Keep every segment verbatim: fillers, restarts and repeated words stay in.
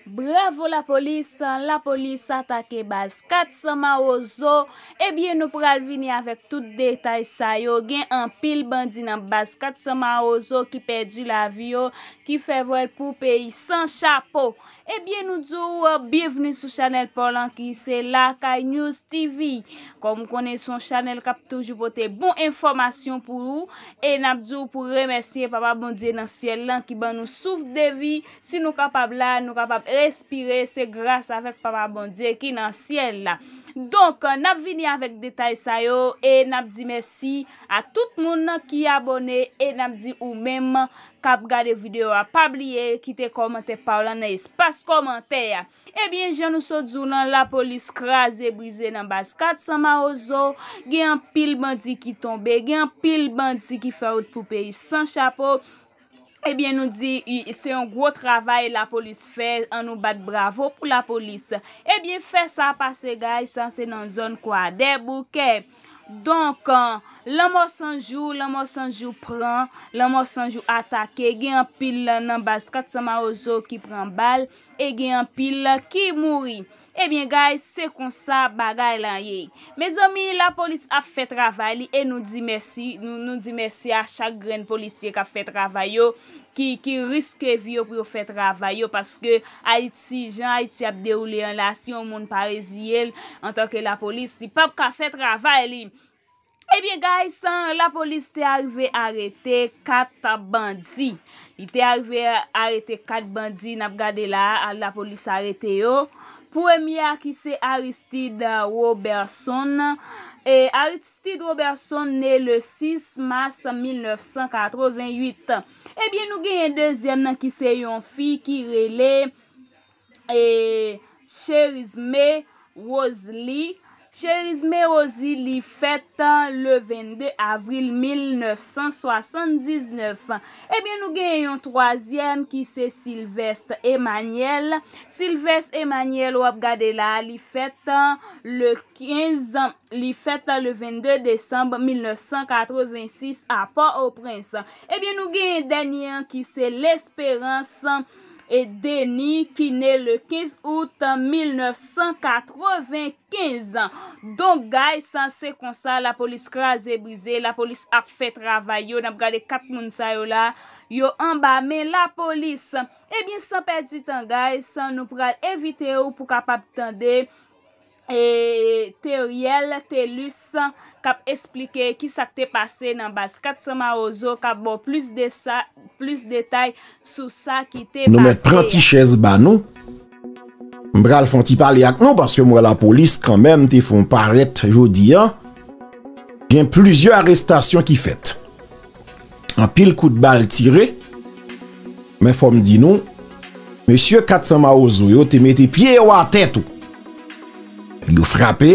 Bravo lapolis, lapolis atake baz kat san Mawozo. Ebyen, nou pral vini avèk tout detay sa yo. Gen anpil bandi nan baz kat san Mawozo ki pèdi lavi yo, ki fè vòl pou peyi san chapo. Ebyen, nou di w, byenvni sou chanèl pa w lan ki se Lakay News T V. Kòm ou konnen, se yon chanèl k ap toujou pote bon enfòmasyon pou ou. E n ap di w pou remèsye Papa Bondye nan syèl lan ki ban nou souf de vi. Si nou kapab la, nou kapab respire, se gras avèk Papa Bondye ki nan syèl la. Donk, n ap vini avèk detay sa yo e n ap di mèsi a tout moun ki abòne e n ap di ou menm k ap gade videyo a, pa bliye kite kòmantè pa w lan nan espas kòmantè a. Ebyen, jan nou sot di w lan, lapolis kraze brize nan baz kat san Mawozo, gen anpil bandi ki tonbe, gen anpil bandi ki fè wout pou peyi san chapo. Ebyen, nou di, i- se yon gwo travay lapolis fè, ann nou bat bravo pou lapolis. Ebyen, fè sa pase, guys, sa se nan zòn Kwadèboukè. Donk, euh, Lanmò San Jou, Lanmò San Jou pran, Lanmò San Jou atake, gen anpil nan baz kat san Mawozo ki pran bal, e gen anpil ki mouri. Ebyen, guys, se konsa bagay lan ye. Mezanmi, lapolis ap fè travay li e nou di mèsi, nou, nou di mèsi a chak grenn polisye k ap fè travay yo, ki, ki riske vi yo pou yo fè travay yo, paske Ayiti, jan Ayiti ap dewoule an la, si yon moun pa reziye l antanke lapolis, li p ap ka fè travay li. Ebyen, guys, lapolis te arive arete kat bandi. Li te arive arete kat bandi, n ap gade la, lapolis arete yo. Premye a ki se Aristide Roberson. E Aristide Roberson ne le sis mas mil nèf san katreven uit. Ebyen, nou genyen dezyèm nan ki se yon fi ki rele e Cherizme Rosalie. Cherizme Rosalie, li fèt le vennde avril mil nèf san swasanndiznèf. Ebyen, nou genyen yon twazyèm ki se Sylvestre Emmanuel. Sylvestre Emmanuel, w ap gade la, li fèt le kenz, li fèt le vennde desanm mil nèf san katreven sis a Pòtoprens. Ebyen, nou genyen dènye an ki se Lesperance e Denis ki ne le kenz out mil nèf san katreven kenz. Donk, guys, sa se konsa lapolis kraze brize, lapolis ap fè travay yo. N ap gade kat moun sa yo la, yo anba men lapolis. Ebyen, san pèdi tan, guys, nou pral envite w pou kapab tande e Teriel Telus k ap esplike ki sa k te pase nan baz kat san Mawozo, k ap ba w plis de sa, plis detay sou sa ki te pase. Nou mèt pran ti chèz ba nou. M pral fè yon ti pale ak nou, paske m wè lapolis kanmenm te fè yon parèt jodi a. Gen plizyè arestasyon ki fèt. Anpil kout bal tire. Men fò m di nou, mesye kat san Mawozo yo te mete pye yo atè tou. Yo frape.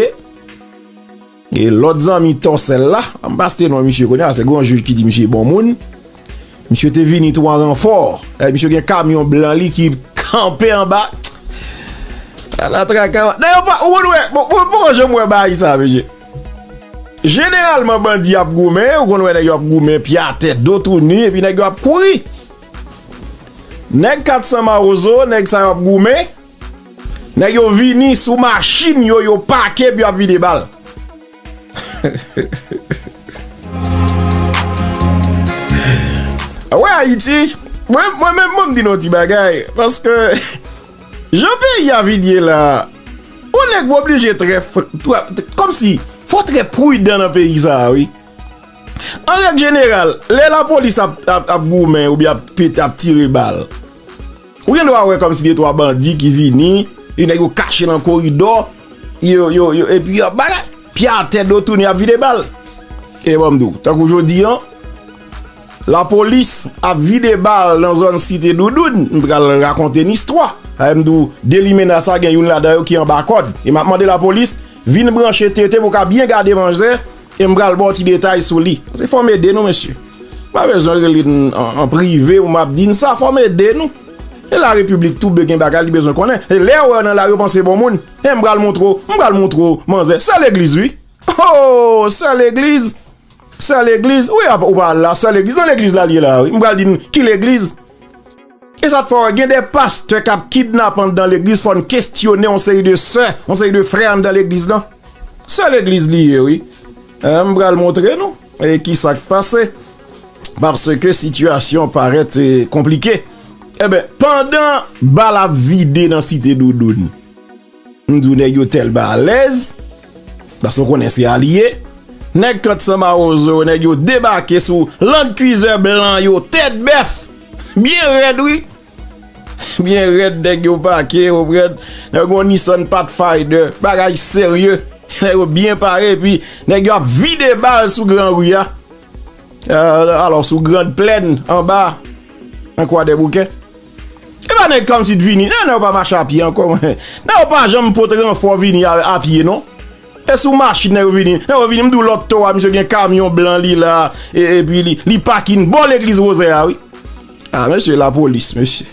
E lòt zanmi Tòsèl la, m pa site non misye kounye a, se gon jij ki di misye bon moun. Misye te vini tou an ranfò. E misye gen kamyon blan li ki kanpe anba. Ala traka. Dayè, ou pa, ou konn wè, bon, bon, bon, jan m wè bagay sa, mesye. Jeneralman, bandi ap goumen, ou konn wè nèg yo ap goumen, pye atè, do touni, epi nèg yo ap kouri. Nèg kat san Mawozo, nèg sa yo ap goumen, nèg yo vini sou machin yo, yo pake, epi yo ap vide bal. Wè Ayiti, mwen, mwen menm, mwen m di nou ti bagay, paske jan peyi a vin ye la, yon nèg oblije trè, trè, kòmsi, fò trè pridan nan peyi sa a, wi. An règ jeneral, lè lapolis ap, ap, ap goumen oubyen ap pete, ap tire bal, ou gen dwa wè kòmsi de twa bandi ki vini, e nèg yo kache nan koridò, yo, yo, yo, epi yo ap bagay, pye atè, do tounen, ap vide bal. E ban m di w, tankou jodi a, lapolis ap vide bal nan zòn Site Doudoun, m pral rakonte n istwa. Sa vle m di w, de limena sa gen youn ladan yo ki anba kòd. E m ap mande lapolis, vin branche tete pou w ka byen gade manzè, e m pral ba w ti detay sou li. Se fò m ede nou, mesye. M pa bezwen rele n an, an prive pou m ap di n sa, fò m ede nou. E larepiblik tou be gen bagay li bezwen konnen. E lè yo wè w nan lari yo panse bon moun. E m pral montre w, m pral montre w manzè. Sè legliz, wi. Oh, sè legliz. Sè legliz, wi, ap, ou pa al la, sè legliz, nan legliz la li ye la, wi. M pral di n ki legliz. E sa t fè w gen de pastè k ap kidnape anndan legliz, fò n kestyone yon seri de sè, yon seri de frè anndan legliz lan. Se legliz li ye, wi. Eh, m pral montre nou e kisa k pase. Paske sitiyasyon parèt, eh, konplike. Eben, pandan bal ap vide nan Site Doudoun, m di w nèg yo tèlman alèz, paske w konnen se alye. Nèg Kant San Mawozo, nèg yo debake sou Land Cruiser blan yo, tèt bèf. Byen rèd, wi. Byen rèd, nèg yo pake, yo pran, nèg yo Nissan Pathfinder, bagay serye. Nèg yo byen pare, epi nèg yo ap vide bal sou Gran Ri a. Euh, alò, sou Grand Plaine, anba, nan Kwadèboukè. E pa nèg kòmsi t vini. Non, non, yo pa mache a pye ankò. Non, yo pa janm pot ranfò vini a, a pye, non. E sou machin, nèg yo vini. Nèg yo vini, m di w lòt to a, misye gen kamyon blan li la, e, epi li, li pakin bò legliz Wozè a, wi. Ah, mesye, lapolis, mesye.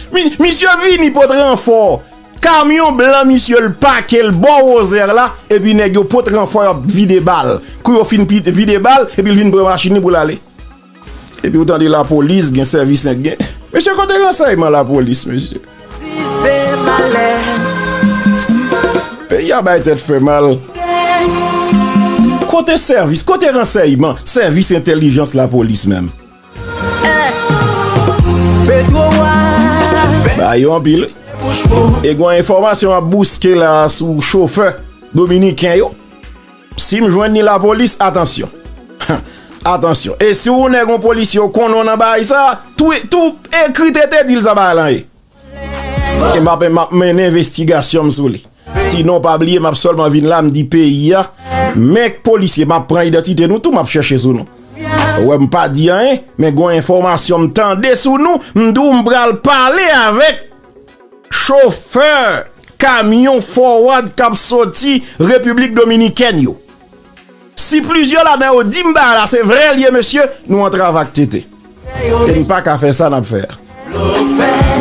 Mi-, misye vini pot ranfò. Kamyon blan, misye, l pake l bò Wozè la, epi nèg yo pot ranfò, y ap vide bal. Kou yo fin pi-, vide bal, epi l vin pran machin li pou l ale. Epi ou tande lapolis, gen sèvis, gen. Mesye, kote ransèyman lapolis, mesye? Peyi a bay tèt fè mal. Kote sèvis, kote ransèyman, sèvis entèlijans lapolis menm? Ba yo anpil. E gen yon enfòmasyon ap bouske la sou chofè dominiken yo. Si m jwenn ni lapolis, atansyon. Atansyon. E si w nèg yon polisye, w konnen w nan bagay sa, tou, tou ekri T T di l sa bagay lan ye. E m ap, m ap mennen envestigasyon m sou li. Sinon, pa bliye, m ap sèlman vin la, m di peyi a, men k polisye, m ap pran idantite nou tou, m ap chèche sou nou. Ou wè, m pa di anyen, men gon enfòmasyon m tande sou nou, m di w m pral pale avèk chofè kamyon forward k ap soti Repiblik Dominikèn yo. Si plizyè ladan yo di m bagay la se vre l ye, mesye, nou antrave ak T T. E n pa ka fè sa n ap fè a.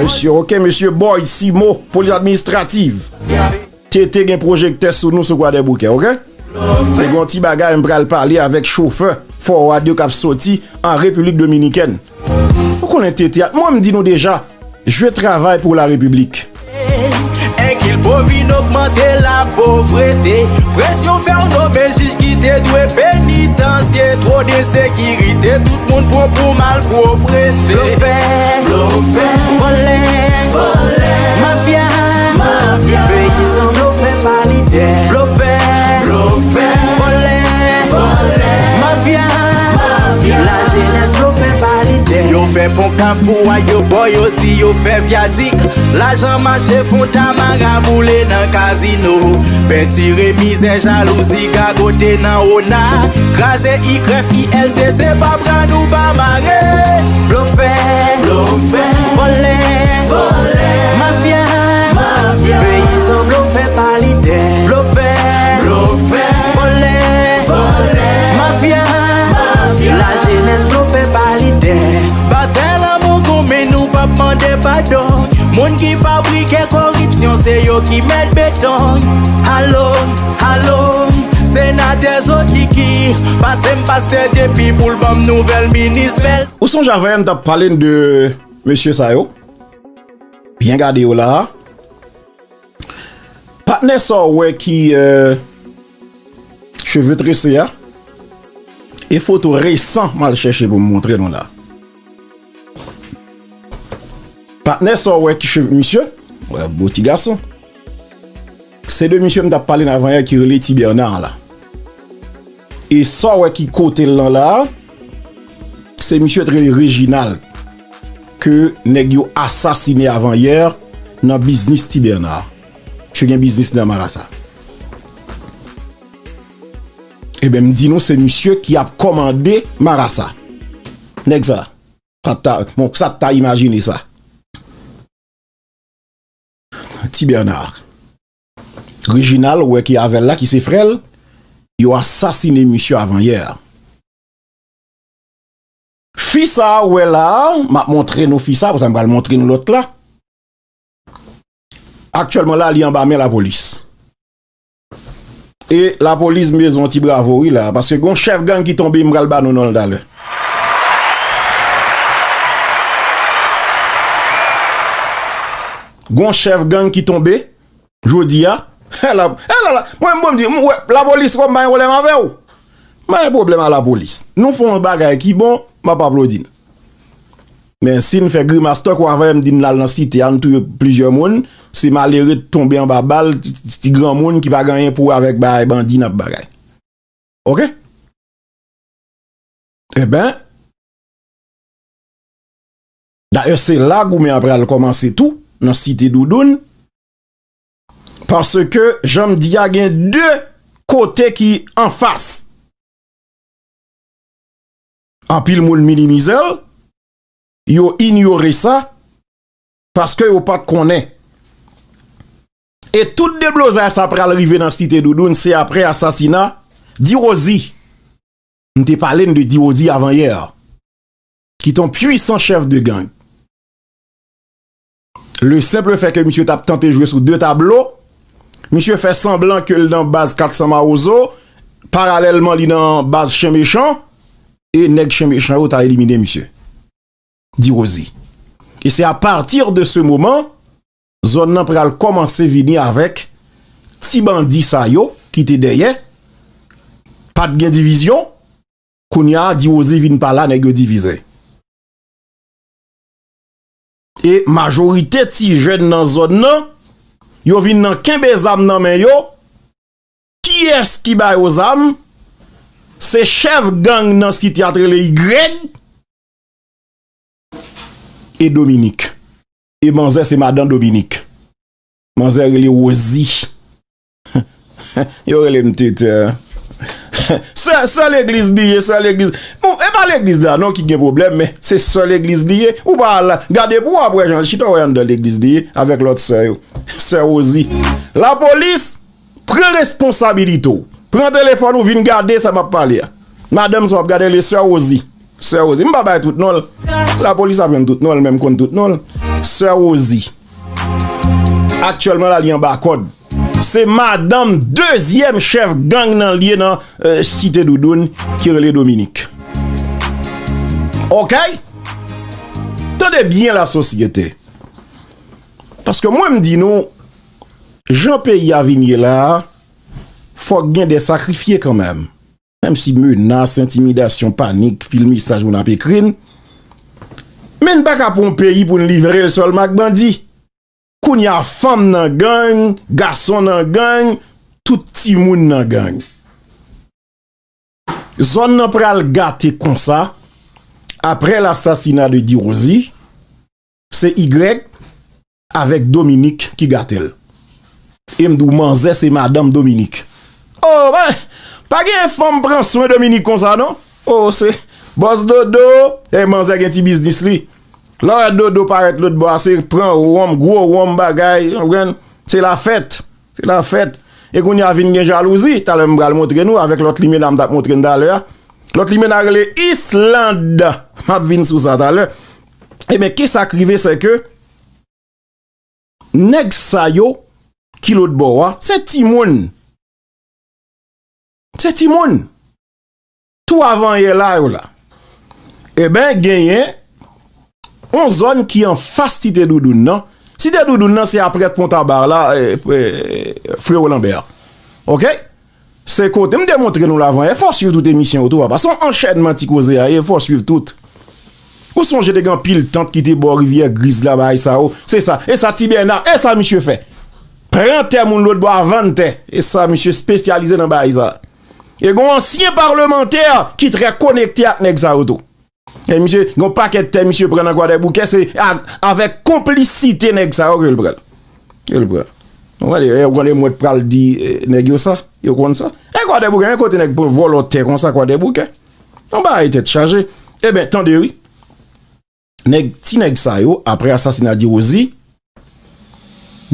Mesye, oke, mesye Boy Simo, polis administrativ. T T gen pwojektè sou nou sou Kwadèboukè, oke? Se gon ti bagay m pral pale avèk chofè forward yo k ap soti an Repiblik Dominikèn. Ou konnen T T a, mwen m di nou deja, je travaille pour la République. Enkilpo vin ogmante lapovrete. Presyon fè w nonmen jij ki te dwe penitansye. Two de sekirite, tout moun pran pou malpwoprete. Blofè, blofè, vòlè, vòlè, mafya, mafya, peyizan blofè pa lidè. Blofè, blofè, vòlè, vòlè, mafya, mafya, lajenès blofè pa lidè. Yo fè pon Kafou a yo bò, yo di yo fè vyadik. Lajan mache fon tamara boule nan kazino. Pentire mizè, jalouzi, gagote nan ona. Kraze I K R E F, I L C C, pa pran nou pa mare. Blofè, blofè, vòlè, vòlè, mafya, mafya, peyizan blofè pa lidè. Blofè, blofè, vòlè, vòlè, mafya, mafya, lajenès blofè pa lidè. Batay lanmou goumen, nou p ap mande padon. Moun ki fabrike koripsyon, se yo ki mèt beton. Alo, alo, senatè Zokiki, pase m pastè Dyepi pou l ban m nouvèl minis bèl. Ou sonje avanyè m t ap pale n de mesye sa yo? Byen gade yo la a. Patnè sa w wè ki, euh, cheve trese a. E foto resan m al chèche pou m montre nou la. Patnè sa w wè ki cheve misye, wè bo ti gason. Se de misye m t ap pale n avanyè ki rele Ti Bèna la. E sa w wè ki kote l lan la a, se misye t rele Reginald ke nèg yo asasine avanyè nan biznis Ti Bèna. Misye gen biznis nan marasa. Eben, m di nou se misye ki ap kòmande marasa. Nèg sa, sa ta, bon, sa ta imajine sa. Ti Bèna. Reginald, ou wè ki avè l la, ki se frè l, yo asasine misye avanyè a. Fi sa a ou wè la a, m ap montre nou fi sa a, pou sa m pral montre nou lòt la. Aktyèlman la, li anba men lapolis. E lapolis, m bezwen yon ti bravo, wi, la, paske gon chèf gang ki tonbe, m pral ba nou non l talè. Gon chèf gang ki tonbe jodi a. Ela, ela, la. Mwen, bon, m di, m, wè, lapolis, wè, m pa gen pwoblèm avè w. M pa gen pwoblèm a lapolis. Nou fè yon bagay ki bon, m ap aplodi n. Men si n fè grimas tankou avè m di n l al nan site a, n touye plizyè moun, se malere t tonbe anba bal, ti, ti, ti granmoun ki pa gen anyen pou wè avèk bagay bandi n ap bagay. Oke? Eben, dayè, se la goumen an pral kòmanse tou, nan site Doudoun, paske, jan m di a, gen de kote ki anfas. Anpil moun minimize l, yo inyore sa, paske yo pa t konnen. E tout deblozay sa pral rive nan site Doudoun, se apre asasina Diwozi. M te pale n de Diwozi avan yè, ki t on pwisan chèf de gang. Le simple fait que misye t ap tante jwe sou de tablo, misye fè sanblan ke l nan baz kat san Mawozo, paralèlman li nan baz Chen Mechan, e nèg Chen Mechan yo ta elimine misye. Diwozi. E se a pati de se moman, zòn nan pral kòmanse vini avèk ti bandi sa yo ki te dèyè, pa t gen divizyon, kounye a, Diwozi vin pa la, nèg yo divize. E majorite ti jèn nan zòn nan, yo vin nan kenbe zam nan men yo. Kiyès ki ba yo zam? Se chèf gang nan site a t rele Igrèg e Dominik. E manzè se madan Dominik. Manzè rele Wozi. Yo rele m Tete. Sè, sè legliz li ye, sè legliz. Bon, e pa legliz la non ki gen pwoblèm, men se sè legliz li ye. Ou pa al gade pou w ap wè jan l chita, w wè anndan legliz li ye avèk lòt sè yo. Sè Wozi. Lapolis, pran responsabilite w. Pran telefòn ou, vin gade sa m ap pale a. Madanm sa w ap gade, le sè Wozi. Sè Wozi. M pa bay tout non l. Lapolis ap jwenn tout non l, men m konn tout non l. Sè Wozi. Aktyèlman la, li anba kòd. Se madanm dezyèm chèf gang nan li ye nan, eh, site Doudoun ki rele Dominik. Oke? Tande byen, lasosyete. Paske mwen, m di nou, jan peyi a vin ye la a, fòk gen de sakrifye kanmenm. Menm si menas, entimidasyon, panik, pil mesaj moun ap ekri n, men n pa ka pran yon peyi pou n livre l sèlman ak bandi. Kounye a, fanm nan gang, gason nan gang, tout timoun nan gang. Zòn nan pral gate konsa, apre lasasina de Diwozi, se Igrèg avèk Dominik ki gate l. E m di w, manzè se madanm Dominik. O, pa, pa gen fanm pran swen Dominik konsa non. O, se bòs Dodo, e manzè gen ti biznis li. Lè w wè Dodo parèt lòt bò a, se pran wonm, gwo wonm bagay, w konprann? Se lafèt. Se lafèt. E kounye a vin gen jalouzi. Talè m pral montre nou avèk lòt limena m t ap montre n talè a. Lòt limena rele Islande. M ap vin sou sa talè. Ebyen, kisa k rive, se ke nèg sa yo ki lòt bò a, se timoun. Se timoun. Tou avanyè la yo la. Eben, genyen yon zòn ki anfas Site Doudoun nan. Site Doudoun nan, se aprè Pon Tabar la, eh, eh, Frewo Lanbè. Oke? Se kote m te montre nou l avanyè. Fò swiv tout emisyon yo tou, papa. Se yon anchènman ti koze a ye, fò swiv tout. Ou sonje te gen anpil tant ki te bò Rivyè Griz la, bagay sa yo. Se sa. E sa, Ti Bèna, e sa misye fè? Pran tè moun lòt bò a, vann tè. E sa, misye espesyalize nan bagay sa. E gen yon ansyen palmantè ki trè konekte ak nèg sa yo tou. E misye, gen yon pakèt tè misye pran nan Kwadèboukè, se a-, avèk konplisite nèg sa yo ke l pran. Ke l pran. Ou gade, e, ou gade mwen t pral di, e, nèg yo sa, yo konn sa. E Kwadèboukè, men kote nèg pran vòlò tè konsa Kwadèboukè? Yon bagay tèt chaje. Eben, tande wi. Nèg, ti nèg sa yo, apre asasina Diwozi,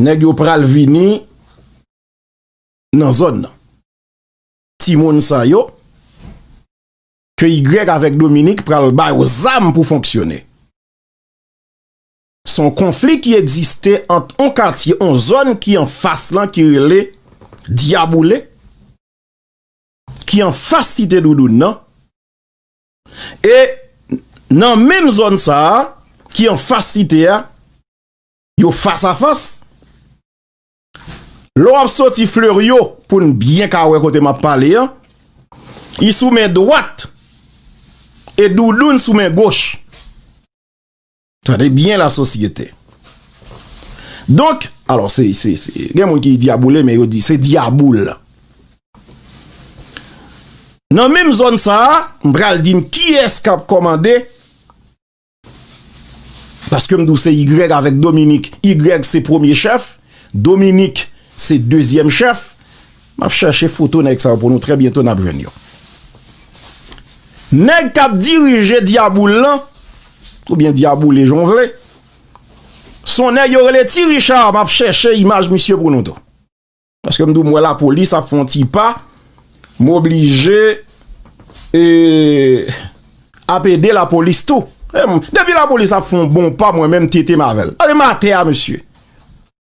nèg yo pral vini nan zòn nan. Timoun sa yo, ke Igrèg avèk Dominik pral ba yo zam pou fonksyone. Se yon konfli ki egziste ant yon katye, yon zòn ki anfas lan, ki rele Dyaboule, ki anfas Site Doudoun nan. E nan menm zòn sa a, ki anfas site a, Yo fas a fas. Lè w ap soti Fleuryo, pou n byen ka wè kote m ap pale an, li sou men dwat e Doudoun sou men goch. Tande byen, lasosyete. Donk, alò, se, se, se, gen moun ki dyaboule, men yo di se dyaboul. Nan menm zòn sa a, m pral di n kiyès k ap kòmande, paske m di w se Y avèk Dominik. Y se premye chèf, Dominik se dezyèm chèf. M ap chèche foto nèg sa yo pou nou, trè byento n ap jwenn yo. Nèg k ap dirije dyaboul lan, oubyen dyaboule jan w vle, se yon nèg yo rele Ti Richard. M ap chèche imaj misye pou nou tou. Paske m di w, m wè lapolis ap fè yon ti pa, m oblije, e, ap ede lapolis tou. E, m, depi lapolis ap fè yon bon pa, mwen menm, tete m avè l. Gade m atè a, mesye.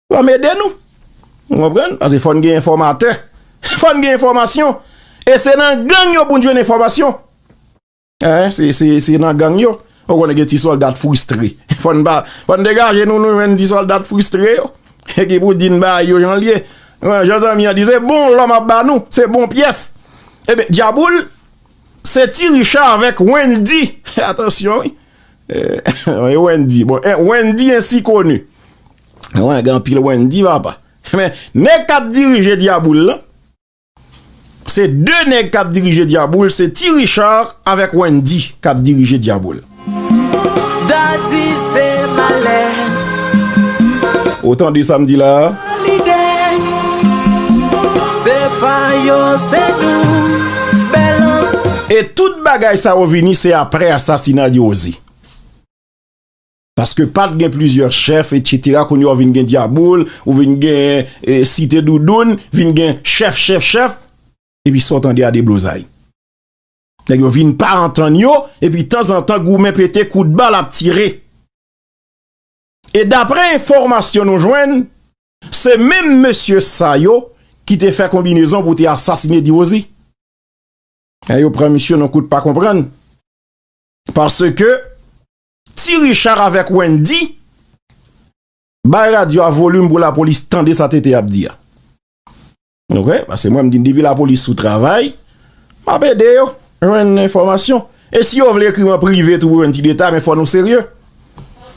Fò m ede nou. Ou konprann? Paske fò n gen enfòmatè. Fò n gen enfòmasyon. E se nan gang yo pou n jwenn enfòmasyon. Hein, se, se, se nan gang yo. Ou konnen gen ti sòlda fristre. Fò n pa, fò n degaje nou, nou jwenn ti sòlda fristre yo. E ki pou di n bagay yo jan l ye. Jan zanmi an di, se bon lòm ap ba nou, se bon pyès. Ebyen, dyaboul, se Ti Richard avèk Wendy. Atansyon, wi. Eh, Wendy, bon, eh, Wendy ensi koni. Wen, gen anpil Wendy, papa. Men, nèg k ap dirije dyaboul lan, se de nèg k ap dirije dyaboul, se Ti Richard avèk Wendy k ap dirije dyaboul. Daddy se malè. Ou tande sa m di la a? Lide. Se pa yo, se nou. Bèlans. E tout bagay sa yo vini, se aprè asasina Diwozi. Paske pa t gen plizyè chèf, etsetera. Kounye a w vin gen dyaboul, ou vin gen, e, site doudoun, vin gen chèf, chèf, chèf. Epi sa w tande a deblozay. Nèg yo vin pa antann yo, epi tanzantan goumen pete, kout bal ap tire. E daprè enfòmasyon nou jwenn, se menm mesye sa yo ki te fè konbinezon pou te asasine Diwozi. E yo pran misye nan kout pa konprann. Paske Ti Richard avèk Wendy bay radyo a volim pou lapolis tande sa T T ap di a. Ok? Paske mwen m di depi lapolis sou travay, m ap ede yo jwenn enfòmasyon. E si yo vle ekri m an prive tou pou jwenn ti detay, men fò nou serye.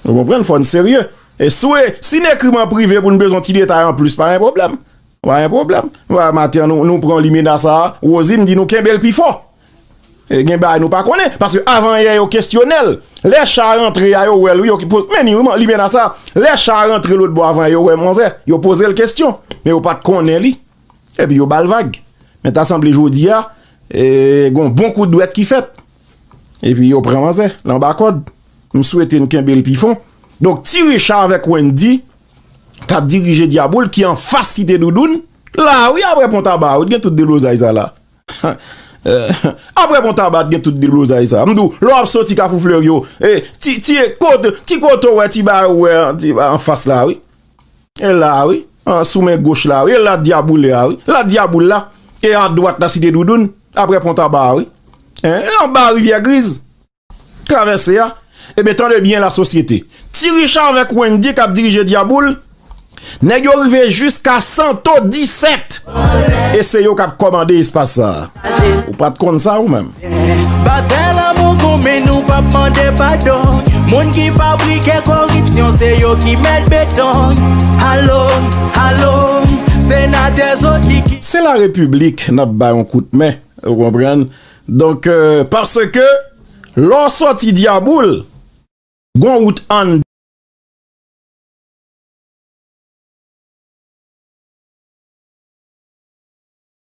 Ou konprann? Fò n serye. E si w, si n ekri m an prive pou n bezwen ti detay anplis, pa gen pwoblèm. Pa gen pwoblèm. Maten an, nou, nou pran limena sa a. Wozi, m di nou kenbe l pi fò. E gen bagay nou pa konnen. Paske avan yè, yo kesyone l. Lè cha rantre a, yo wè l, wi, yo ki poz-, men ni, wi, limena sa. Lè cha rantre lòt bò avan yè, yo wè manzè. Yo poze l kesyon. Men yo pa t konnen li. Epi yo ba l vag. Men ta sanble jodi a, e, gon bon kout dwèt ki fèt. Epi yo pran manzè, l anba kòd. M swete n kenbe l pi fon. Donk, Ti Richard avèk Wendy, k ap dirije dyaboul, ki anfas Site Doudoun, la wi, aprè Pon Taba, wi, t gen tout deblozay sa la. Eh, aprè Pon Taba, t gen tout deblozay sa. M di w, lè w ap soti Kafou Fleri yo, eh, ti, ti, kote, ti kote w wè, ti bagay ou wè, ti, anfas la, wi. E la, wi. An, sou men goch la, wi. E la dyaboule a, wi. La dyaboul la. E a dwat la, Site Doudoun. Aprè Pon Taba, wi. Hein? E anba Rivyè Griz. Travèse a. Ebyen, tande byen, lasosyete. Ti Richard avèk Wendy k ap dirije dyaboul. Nèg yo rive jiska Santo disèt. E se yo k ap kòmande espas sa a. Ou pa t konn sa ou menm? Batay lanmou goumen, nou p ap mande padon. Moun ki fabrike koripsyon, se yo ki mèt beton. Alo, alo, senatè Zoki ki... Se la repiblik n ap bay yon kout men, ou konprann? Donk, euh, paske lè w sòti dyaboul, gon wout ann